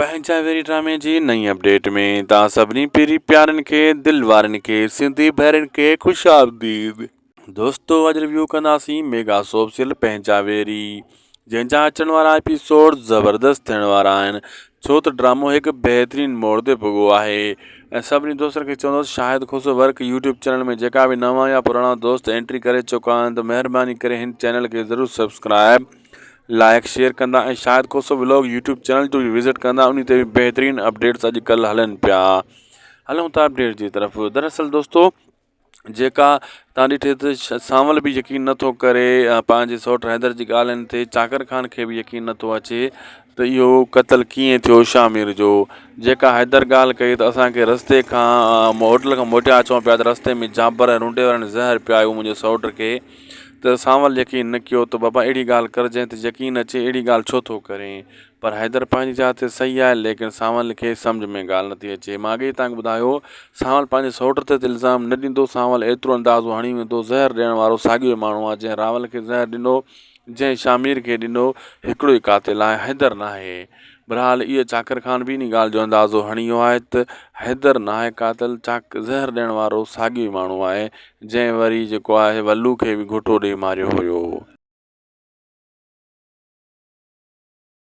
پنهنجا ويري ڊرامي جي نئين اپڊيٽ ۾ توهان سڀني پيري پيارن کي دل وارن کي سنڌي ڀائرن کي خوش آمديد. دوستو اڄ ريويو ڪنداسين ميگا سوپ سيريل پنهنجا ويري جنهن جا اچڻ وارا ايپيسوڊ زبردست ٿيڻ وارا آهن ڇو ته ڊرامو هڪ بهترين موڙ تي پڳو آهي ۽ سڀني دوستن کي چوندس Shahid Khoso work YouTube channel ۾ جيڪا به نوان يا پراڻا دوست انٽري ڪري چڪا آهن ته مهرباني ڪري هن چينل کي ضرور سبسڪرائب لائيڪ شيئر ڪندا ۽ Shahid Khoso vlog YouTube channel جو به وزٽ ڪندا انهي تي به بهترين اپڊيٽس اڄ ڪلهه هلن پيا هلون ٿا اپڊيٽ جي طرف دراصل دوستو جيڪا تان ڏٺي ته سانول به يقين نٿو ڪري پنهنجي سوٽ حيدر جي ڳالهين تي چاڪر خان کي به يقين نٿو اچي ته اهو قتل ڪيئن ٿيو شاهمير جو جيڪا حيدر ڳالهه ڪئي ته اسان کي رستي کان هوٽل کان موٽيا اچون پيا ته رستي ۾ جابر ۽ رونڊي وارن زهر پيايو منهنجي سوٽ کي ته سانول يقين نه ڪيو ته بابا اهڙي ڳالهه ڪر جنهن تي يقين اچي اهڙي ڳالهه ڇو ٿو ڪرين پر حيدر پنهنجي جاء تي صحيح آهي ليڪن سانول کي سمجهه ۾ ڳالهه نٿي اچي مان اڳي ئي توهان کي ٻڌايو سانول پنهنجي سئوٽ تي ته الزام نه ڏيندو سانول ايترو اندازو هڻي ويندو زهر ڏيڻ وارو ساڳيو ئي ماڻهو آهي جنهن راول کي زهر ڏنو جنهن شامير کي ڏنو هڪڙو ئي قاتل آهي حيدر ناهي بھرحال اهو چاڪر خان به انهي ڳالهه جو اندازو هڻي ويو آهي ته حيدر ناهي قاتل چاڪ زهر ڏيڻ وارو ساڳيو ئي ماڻهو آهي جنهن وري جيڪو آهي ولو کي به گهوٽو ڏئي ماريو هيو.